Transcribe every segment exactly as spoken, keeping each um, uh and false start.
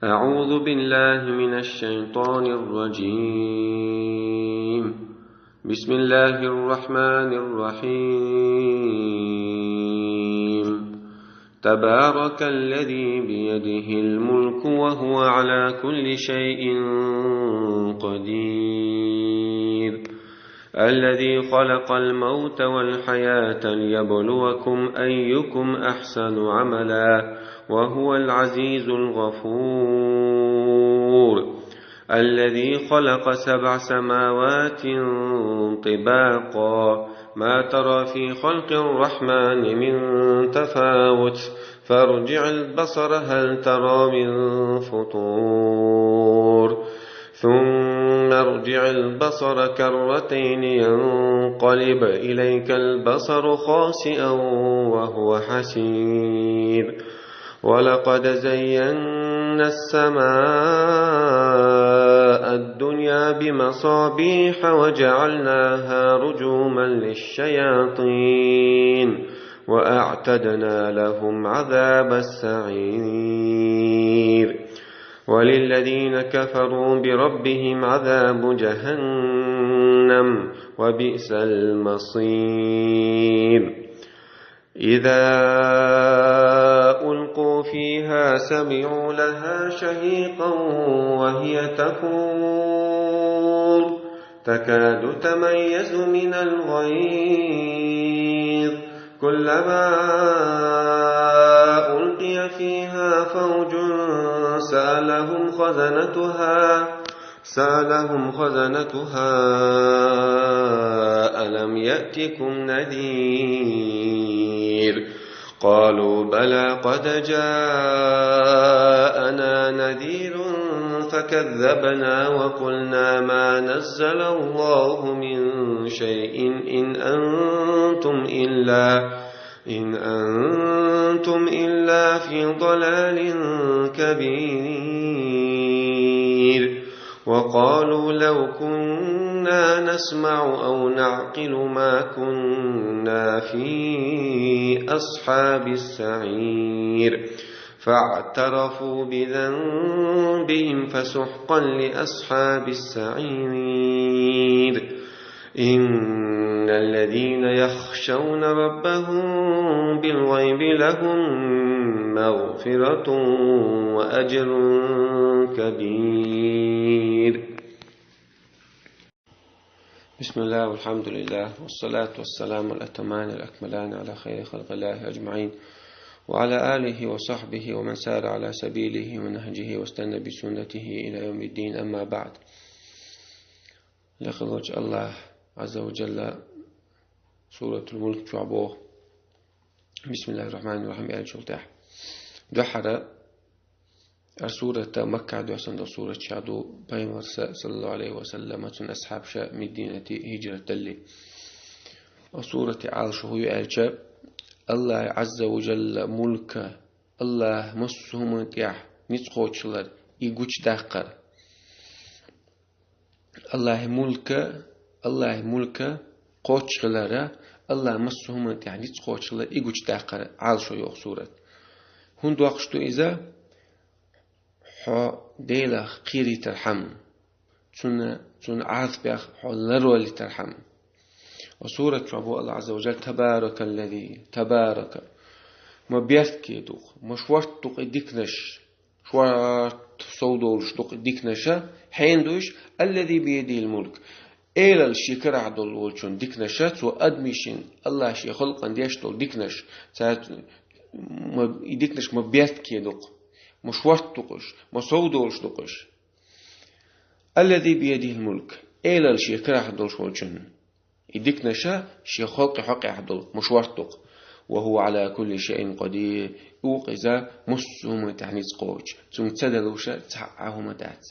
أعوذ بالله من الشيطان الرجيم. بسم الله الرحمن الرحيم. تبارك الذي بيده الملك وهو على كل شيء قدير. الذي خلق الموت والحياة ليبلوكم أيكم أحسن عملا وهو العزيز الغفور. الذي خلق سبع سماوات طباقا ما ترى في خلق الرحمن من تفاوت فارجع البصر هل ترى من فطور. ثم ارجع البصر كرتين ينقلب إليك البصر خاسئا وهو حسير. ولقد زينا السماء الدنيا بمصابيح وجعلناها رجوما للشياطين وأعتدنا لهم عذاب السعير. وللذين كفروا بربهم عذاب جهنم وبئس المصير. إذا ألقوا فيها سمعوا لها شهيقا وهي تفور تكاد تميز من الغيظ كلما ألقي فيها فوج سألهم خزنتها سألهم خزنتها ألم يأتكم نذير قالوا بلى قد جاءنا نذير فكذبنا وقلنا ما نزل الله من شيء إن أنتم إلا إن أنتم إلا في ضلال كبير. وقالوا لو كنا نسمع أو نعقل ما كنا في أصحاب السعير. فاعترفوا بذنبهم فسحقا لأصحاب السعير. إن الذين يخشون ربهم بالغيب لهم مغفرة وأجر كبير. بسم الله والحمد لله والصلاة والسلام الأتمان الأكملان على خير خلق الله أجمعين وعلى آله وصحبه ومن سار على سبيله ونهجه واستنى بسنته إلى يوم الدين، أما بعد. Лекха волчу Аллах Азза ва Джалла Суратул Мулк чохь боху. Бисмиллахир-рахманир-рахим аьллачул тӀаьхьа. Дуьххьара хӀара сурат Маккахь доьссина долу сурат ду, пайхамар са-, саллаллаху алейхи ва саллам, цуьнан асхьабаш Мединате хӀижрат даллалц. Оцу сурате Ӏалашо хӀун ю аьлча, Аллах Азза ва Джалла мулка, Аллах массо а хӀуманна тӀехь ницкъ кхочуш хилар, и гучудаккхар. Аллахьан мулка, Аллахьан мулка кхочуш хилар, Аллах массо а хӀуманна тӀехь ницкъ кхочуш хилар, и гучудаккхар Ӏалашо йо оцу сурат. ХӀунда доккхуш ду иза? Хьо Делах кхерийтархьама, цунна, цуьнан Ӏазапех хьо ларвалийтархьама. Оцу сурат чохь боху Аллах Азза ва Джалла: «Табаракаллази», табарака. Ма беркате ду-кх, ма шорта ду-кх и диканаш, шорта сов долуш ду-кх и диканаш, хьенан ду уьш, «аллази биядихил мулк». Элал шен карахь долу волчун диканаш, цо адамашна, Аллах шен халкъана деш долу диканаш, цаьрца ма, и диканаш ма беркате ду-кх, ма шорта ду-кх уьш, ма сов долуш ду-кх уьш. «Аллази биядихил мулк», элал шен карахь долуш волчун. И диканаш шен халкъан хьокъехь долу, ма шорта ду-кх. «Ва хӀува Ӏала кулли шайин къадир», и ву-кх иза массо а хӀуманна тӀехь ницкъ кхочуш, цуьнга ца далуш цхьа а хӀума дац.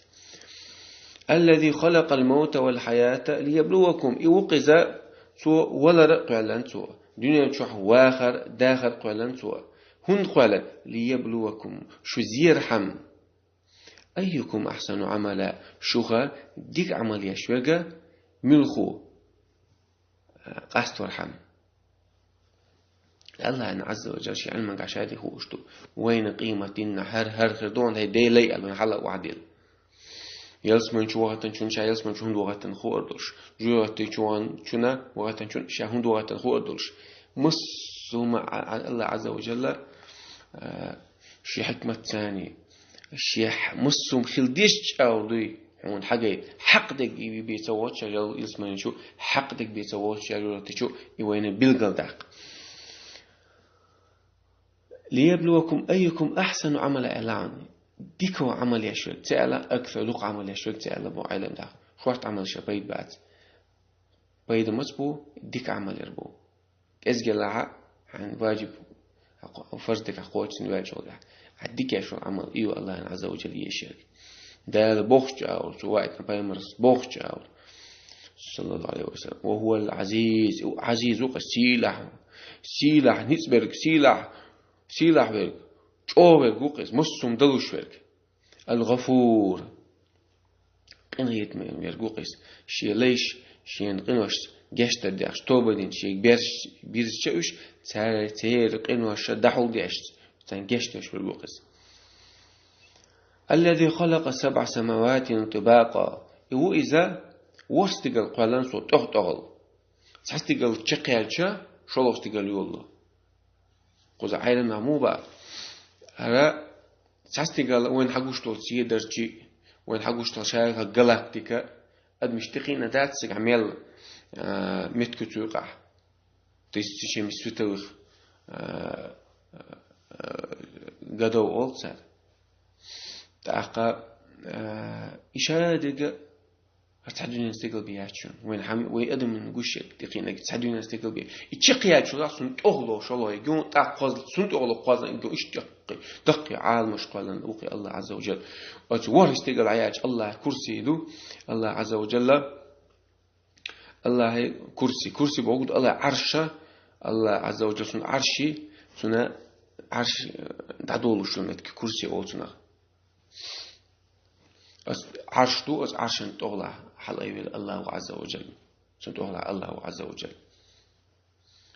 «Аллази халакъал маута вал хьаята лияблувакум», и ву-кх иза, цо валар а кхоьллина цо, дуьнен чохь вахар а, дахар а кхоьллина цо. ХӀунда кхоьллина? «Лияблувакум», шу зерхьама. «Айюкум ахьсану Ӏамала», шуха дика Ӏамал еш верг муьлха ву, къастархьама. Аллахьна Ӏазза ва Жалла ший Ӏилманга шади хууш ду. Вайна къематдийнахь хӀара, хӀара хир ду, хӀай Дела, аьлла, вайна хьала ваьхьа дела. Ялсмани чу вахийтинчунна ша ялсмани чу хӀунда вахийтина хуур долуш. ЖӀоьгӀатти чу вахийтинчунна, вахийтинчунна ша хӀунда вахийтина хуур долуш. Массо а, а, Аллахь Ӏазза ва Жалла, а, шен хьикматца, шен хьа-, массо а хила дезачу агӀор дуй хьуна хьагай. Хьакъ дерг бен ца воцуш ша ялсмани чу, хьакъ дерг бен ца воцуш ша жӀоьгӀатти чу, и вайна билгалдаккха. «Лияблувакум айюкум ахьсану Ӏамала», аьлла хьуна. Дика Ӏамал еш верг ца аьлла, аксар дукха Ӏамал еш верг ца аьлла боху Ӏелам наха. Шорта Ӏамал ша пайда бац. Пайда маца бу, дика Ӏамал яр бу. КӀезиг елахь а, хьайн важиб, фарз дерг кхочушдина ваьллачул тӀаьхьа. Ахь дика еш волу Ӏамал, и ю Аллахьна Ӏазза ва Жалла еш ерг. Дала бохучу агӀор, цо ваийтина пайхамарс бохучу агӀор. Саллаллаху Ӏалайхи ва саллам. «Ва хӀувал Ӏазиз», Ӏазиз ву-кх иза, сийлахь, сийлахь ницкъ берг, сийлахь, сийлахь верг, чӀогӀа верг ву-кх иза, массо а далуш верг. «Ал-ГӀафур», къинхетаме верг ву-кх иза. Шен лайш, шена къиношца гечдар деш, тоба дина, шега берш, бирзича уьш, цара, церан къиноша дӀахьулдеш, царна гечдеш верг ву-кх иза. «Аллази халакъа сабъа самаватин тибакъа». И ву иза, ворхӀ стигал кхоьллина цо тӀоха-тӀохал. Цхьа стигал чекхъяьлча, шолгӀа стигал йолало. Кхуза Ӏелам нах муха баьхна? ХӀара цхьа стигал вайна хьагуш долу седарчий, вайна хьагуш долу шайга галактика, адамаш тӀекхиъна дац цига мел, а, меттиг цу юкъахь. Тысячами световых, а, а, годов олу цара. ТӀаккха, а, и шадерг а хӀара цхьа дуьненан стигал бен яц шуна. Вайн хьан-, вай адамна гуш ерг тӀекхиънарг цхьа дуьненан стигал бен. И чекхъяьллачул тӀаьхьа цунна тӀоха ло шолгӀа ерг ю, тӀаккха кхозлагӀа, цунна тӀоха ло кхозлагӀа ерг ю, иштта даккхий, даккхий Ӏаламаш кхоьллина ву-кх и Аллахь Ӏазза ва Жалла. Оцу ворхӀ стигал Ӏаяьлча Аллахь курси ду, Аллахь Ӏазза ва Жалла. Аллахьан курси. Курси бохург ду Аллахьан Ӏарш, Аллахь Ӏазза ва Жалла цуьнан Ӏарш, цуьнан Ӏарш, э, дӀадолуш йолу меттиг курси олу цунах. Оцу Ӏарш ду, оцу Ӏаршана тӀехула хьалаайвелла Аллахьу Ӏазза ва Жалла. Цунна тӀехула Аллахьу Ӏазза ва Жалла.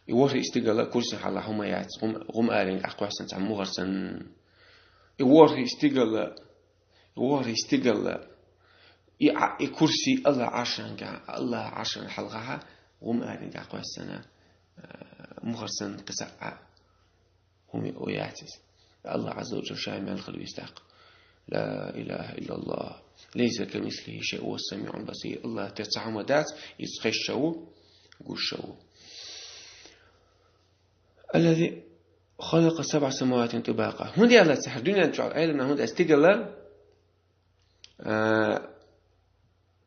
И ворхӀ стигала курсина хьалха хӀума яц, гӀум-, гӀум аренга ахь кхоьссина цхьа мухӀар санна. И ворхӀ стигала, и ворхӀ стигала, и Ӏа-, и курси Аллахьан Ӏаршанга, Аллахьан Ӏаршана хьалха гӀум аренга ахь кхоьссина, а, мухӀар санна кхин цхьа а хӀума яц иза. Аллахь Ӏазза ва Жалла ша мел хила вистаккха. Ла илаха иллаллахь. Лайса камислихи шайъун ва хӀува ссамиъул басир. Аллахьан тера цхьа хӀума дац, иза хезаш а ву, гуш а ву. Аллази халакъа сабъа самаватин тибакъа. ХӀунда аьлла цара дуьнен чохь Ӏелам наха хӀунда аьлла стигала, а,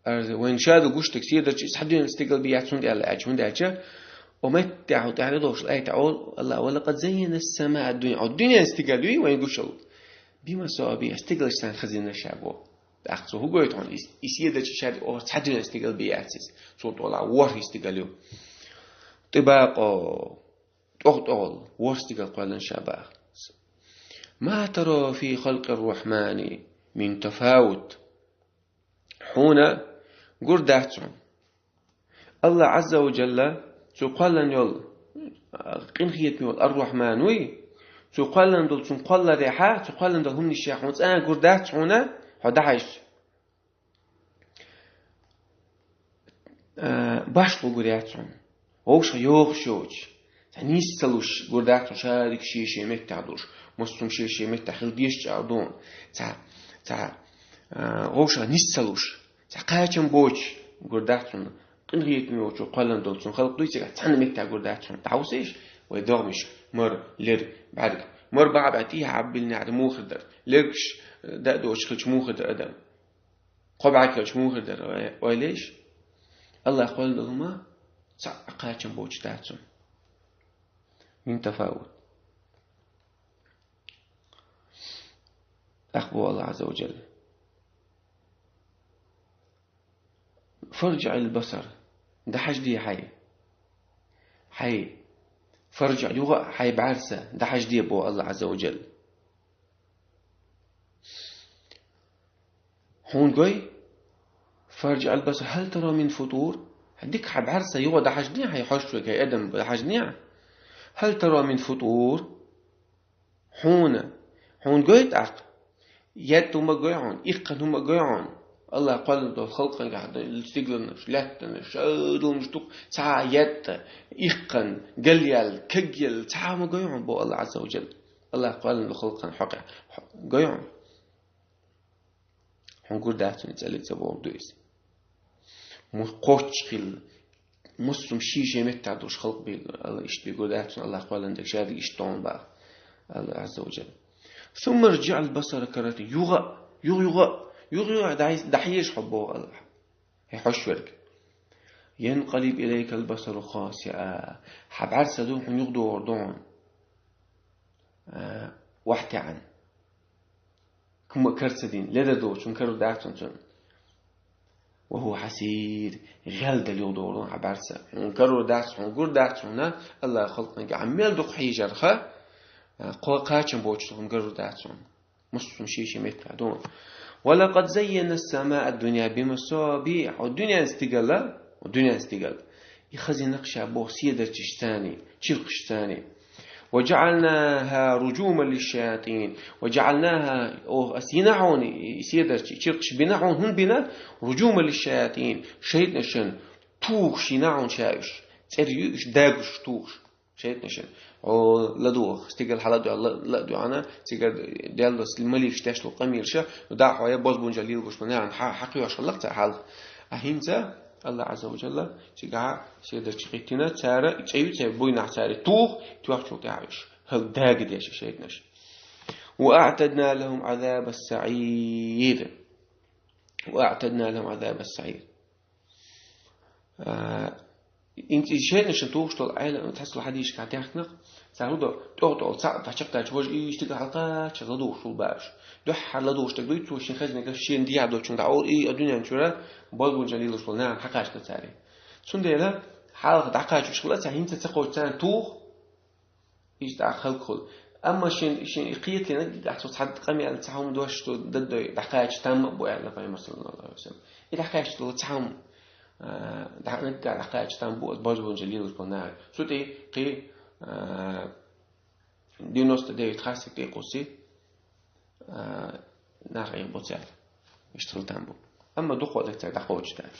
Ара вайн шадерг гуш дерг седарчий цхьа дуьненан стигал бен яц, хӀунда аьлла аьлча, хӀунда аьлча, оцу меттехь тӀаьхьа долуш аят Ӏа, Аллахь: «Ва лакъад заййанна ас-самаа ад-дунья». Оцу дуьненан стигал дуй вайн гуш йолу. БимасабихӀа, стигалшца хазийна ша боху. ТӀаккха цо хӀун гойту хьуна? И, и седарчий шадерг оцу цхьа дуьненан стигал бен яц иза. Цул тӀаьхьа ворхӀ стигал ю. Тибакъа, тӀоха-тӀохал, ворхӀ стигал кхоьллина ша боху. Ма тара фи халкъир-рахьмани мин тафавут. Хьуна гур дац хьуна. Аллахь Ӏазза ва Жалла, цо кхоьллина йолу, къинхетаме волу Ар-Рахьман вуй, цо кхоьллина долу, цунна кхолларехьа, цо кхоьллина долу хӀуманашехьа хьуна цкъа а гур дац хьуна, хьо дӀахьаьжча. А, башхо гур яц хьуна. Вовшах йогӀуш йоцуш. Цхьа нис ца луш гур дац хьуна, шадерг шен-шен меттехь долуш. Массо а шен-шен меттехь хила дезачу агӀор ду хьуна. Цхьа, цхьа, а, вовшах нис ца луш. Цхьа кхачам боцуш гур дац хьуна. Къинхетаме волчо кхоьллина долу цуьнан халкъ дуй, цигахь цхьана меттехь гур дац хьуна. ДӀахьовсийша вай догӀмаш, мара, лерг, бӀаьрг. Мара бахьа баьӀ тӀехьа Ӏаббилина аьлла муха хир дара. Лергаш, э, даа доцуш хилча муха хир дара адам. Кхо бӀаьрг хилча муха хир дара, ой-, ойла ейша. Аллахь кхоьллина долу хӀума цхьа а кхачам боцуш дац хьуна. Мин тафавут. ТӀаккха боху Аллахь Ӏазза ва Жалла: «ФарджиӀил басар». ДӀахьажде хьайн. Хьайн. «ФарджиӀ», юха а хьайн бӀаьрса дӀахьажде боху Аллахь Ӏазза ва Жалла. Хьуна гой? «ФарджиӀил басар хьал тара мин футур». Хьан дика хьан бӀаьрса юха дӀахьажде, хьайн хьожуш верг, хьайн адам, дӀахьажде. هل ترى من فطور؟ Хьуна, хьуна гой тӀаккха? Етта хӀума гой хьуна, иккхана хӀума гой хьуна? Аллах кхоьллина долу халкъангахь, стигланаш, лаьттанаш, шадолмаш дукха, цхьа а етта, иккхана, галъяьлла, кагъелла, цхьа а хӀума гой хьуна, боху Аллах Азза ва Джалла. Аллах кхоьллина долу халкъан хьокъехь гой хьуна? Хьуна гур дац хьуна, цӀе лица бохург ду иза. Ма кхоччуш хилла, муссум шен-шен меттехь долуш халкъ бен, Алла иштта бен гур дац хьуна, Аллах кхоьллина дерг шадерг иштта ду хьуна боху Алла Азза ва Джалла. ثم ارجع البصر كرتين, юха, юха, юха, юха, юха дӀахьежа хьо боху Аллах. ХӀей хьош верг. ينقلب إليك البصر خاسئا. Хьан бӀаьрса ду хьуна юхадогӀур ду хьуна, а, охьатаьӀна. ХӀума кара ца дина, ледара доцуш хӀума карор дац хьуна цунна. وهو حسير, гӀел дала юхадогӀур ду хьан бӀаьрса. Хьуна карор дац, хьуна гур дац хьуна, Аллах халкъанга хьан мел дукха хьийжарха, а, кхо-, кхачам боцуш хӀума карор дац хьуна. Муссум шен-шен меттехь ду хьуна. ولقد زينا السماء الدنيا بمصابيح. Хьо дуьненан стигала, хьо дуьненан стигала. И хазийна ша боху седарчашцаний, чиркхашцаний. وجعلناها رجوما للشياطين. وجعلناها, оха ас йина хьуна и седарчий, чиркхаш бина хьуна, хӀунда бина? رجوما للشياطين. ШайтӀанашна тухуш йина хьуна ша уьш. ЦӀера ю уьш, дагуш тухуш. ШайтӀанашна. Хьо ладугӀу, стигала хьаладуьгӀу, ла-, ладуьгӀана, цигара Деллас маликаш деш долу къамелаш, дӀа хьо я бозбунчалла лелабеш болу нахана хьа-, хьакхоьхьуш хилла-кх цара хьалха. А хӀинца Аллах Азза ва Джалла цигахь седарчий хӀиттина, цара цӀе ю церан буйнахь цара туху, тоьхчул тӀаьхьа уьш. ХӀара дага деш шайтӀанаш. وأعتدنا لهم عذاب السعير. وأعتدنا لهم عذاب السعير. А, инца и шайтӀанашна тухуш долу Ӏела, цхьацца хьадисашкахь тахана, цара хӀун до, тӀе-тӀе цхьаъ дӀачекхдаьлча, важа и стигала хьалакхаччалц ладугӀуш ву баьш. Дуьххьара ладугӀуш стаг дуй, цо шен хезна шена дехьа долчуьнга дӀаолу, и а дуьнен чуьра бозбунчалла лелаш болу нахана хьакхаччалц цара. Цундела хьалха дӀакхачош хилла, цара хӀинца ца кхоччу царна туху, иза тӀаккха хӀаллакьхула. Амма шен, шен и кхеталийна, ахь цо цхьа къамел, цхьа хӀума дош ду, даддой, дӀакхача там а бу аьлла Пайхамар, саллаллаху алейхи ва саллям. И дӀакхаччалц цхьа хӀума, а, дӀа-, наггахь дӀакхача там бу, оцу бозбунчалла лелаш болу нахана. Цу тӀе кхин, а, девяносто девять хасик тӀе кхуссий, а, нах Ӏехабо цара. Иштта хила там бу. Амма дукхо дерг цара дӀакхочуш дац.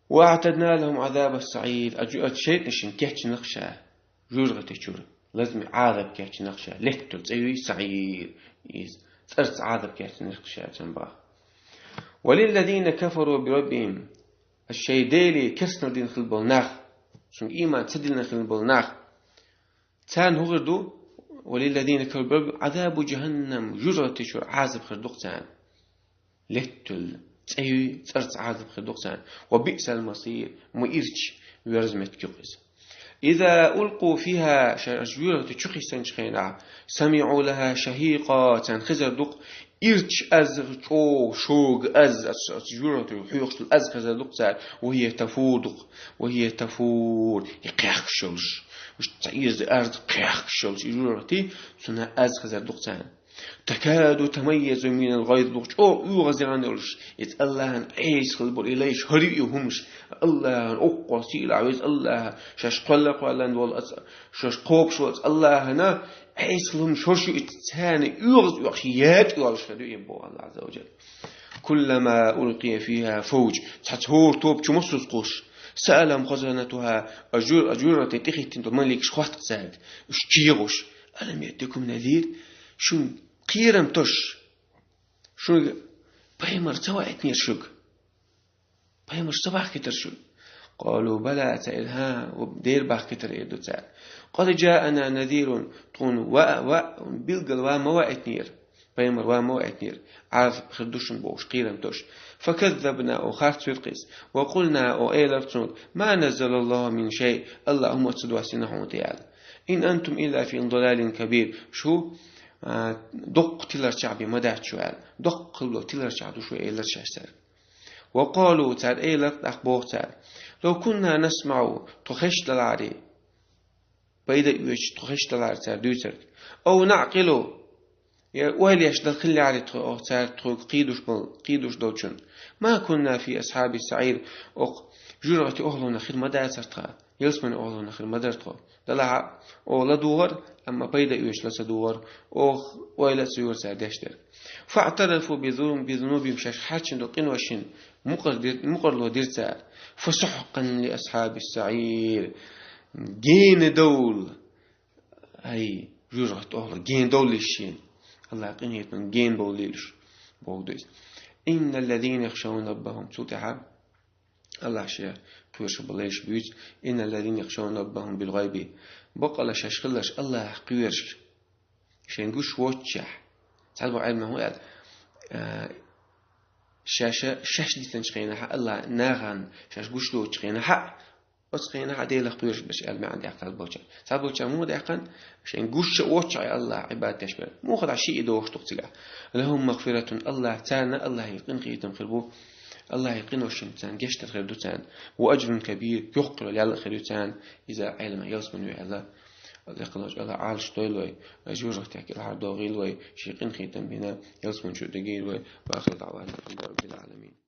وأعتدنا لهم عذاب السعير. Аджу-, ад шайтӀанашна кечйина-кх ша жуьргӀати чуьра. Лазаме Ӏазап кечйина-кх ша. Лаьттал цӀе юй СаӀир. Иза цӀарца Ӏазап кечйина-кх ша царна боху. وللذين كفروا بربهم. Шайн Деле керстанал дина хилла болу нах, цуьнга ийман ца диллина хилла болу нах, царна хӀун хир ду? وللذين كفروا بربهم عذاب جهنم. ЖуьргӀати чуьра Ӏазап хир ду-кх царна. Лаьттал цӀе юй, цӀарца Ӏазап хир ду-кх царна. وبئس المصير. Ма ирча верза меттиг ю-кх иза. إذا ألقوا فيها, ша-, жуьргӀати чу кхиссинчу хенахь, سمعوا لها شهيقا, царна хезар ду-кх ирча аз, чӀогӀа шога аз, ас, ас жуьргӀати хьоькхуш долу аз хезар ду-кх царна. وهي تفور ду-кх, وهي تفور, и кхехкаш йолуш. Уьш цхьа ирча аз кхехкаш йолуш, и жуьргӀати, цунна аз хезар ду-кх царна. تكاد تميز من الغيظ ду-кх, чӀогӀа оьгӀаз яхана йолуш, иза Аллахьан Ӏеса хилла болу и лайш хӀара ю и хӀумаш. Аллахьан оккхул сийлахь веза Аллахь, шаьш кхолла а кхоьллина волу аса, шаьш кхобуш волу аса Аллахьана Ӏеса хилла хӀумаш хӀорш ю, иза царна оьгӀаз оьхуш, ятӀа йолуш хир ю и боху Аллахь Азза ва Джалла. كلما ألقي فيها فوج, цхьацца хӀора тоба чу массо а кхуссуш, سألهم خزنتها, а жуьр-, а жуьргӀатин тӀехӀиттина долу маликаш хотту цаьрга, уьш чегӀуш: ألم يأتكم نذير؟ Шуна кхерам тосуш, шуьга пайхамар ца ваийтинера шуьга? Пайхамарш ца бахкийтара шуьга? قالوا بلى, цара элира: хӀан, ва дера бахкийтара, эр ду цара. قد جاءنا نذير, тхуна ва, ва, билггал ва ма ваийтинера. Пайхамар ва ма ваийтинера. Ӏазап хир ду шуна бохуш, кхерам тосуш. فكذبنا, оха харцвира-кх иза. وقلنا, оха элира цуьнга: ما نزل الله من شيء, Аллахьа хӀума а ца доссийна хьуна тӀе аьлла. إن أنتم إلا في ضلال كبير. Шу, а, доккха тиларчохь бен ма дац шу аьлла. Доккха хилла долу тиларчохь ду шу, элира шаьш цаьрга. وقالوا, цара элира, тӀаккха боху цара: لو كنا نسمع, тхо хезаш далахьарий, пайда а оьцуш, тхо хезаш далахьара цара дуьйцург. أو نعقل, я ойла еш дала хиллехьарий тхо, оха цара тхоьга кхийдош болу, кхийдош долчун. ما كنا في أصحاب السعير, окху жуьргӀати охьалонах хир ма дацара тхо. Ялсмани оагӀорах хир ма дара тхо. Далла хьа, оаха ладугӀар, амма пайда оьшуш ла ца дугӀар, оаха ойла а ца йора цара деш дерг. فاعترفوا بذنوب-، بذنوبهم, шаьш хьарчийна долу къиношна мукъар дир-, мукъарло дира цара. فسحقا لأصحاب السعير. Гена довла. Ай, жоьжахатин оагӀорах гена довлийла шена. АллахӀа къинхетамах гена бовлийла уьш, бохург ду иза. إن الذين يخشون ربهم, цул тӀаьхьа АллахӀах кхоьруш болу лайш буьйцу: إن الذين يخشون ربهم بالغيب. Баккъалла шаьш хилларш АллахӀах кхоьруш, шайна гуш воццушехь. Цхьаболу Ӏеламнаха хӀун аьлла, а, шаьш, шаьш дитинчу хенахь а, АллахӀ нахана шаьш гуш доцучу хенахь а, оцу хенахь а Делах кхоьруш берш аьлла маьӀна даьккхина цхьаболчара. Цхьаболчара муха даьккхина, шайна гуш а воццушехь АллахӀах Ӏибадат деш берш. Муха дӀа шиъ дохуш ду-кх цигахь. لهم مغفرة, АллахӀ царна, АллахӀан къинхетам хир бу, АллахӀан къиношна царна гечдар хир ду царна. وأجر كبير, йоккха йолу ял а хир ю царна, иза Ӏеламнаха ялсмани ю аьлла. Лекха волчу АллахӀа Ӏалашдойла вай, жоьжахатех кӀелхьардохийла вай, шен къинхетам бина ялсмани чу дигийла вай. وآخر دعوانا أن الحمد لله رب العالمين.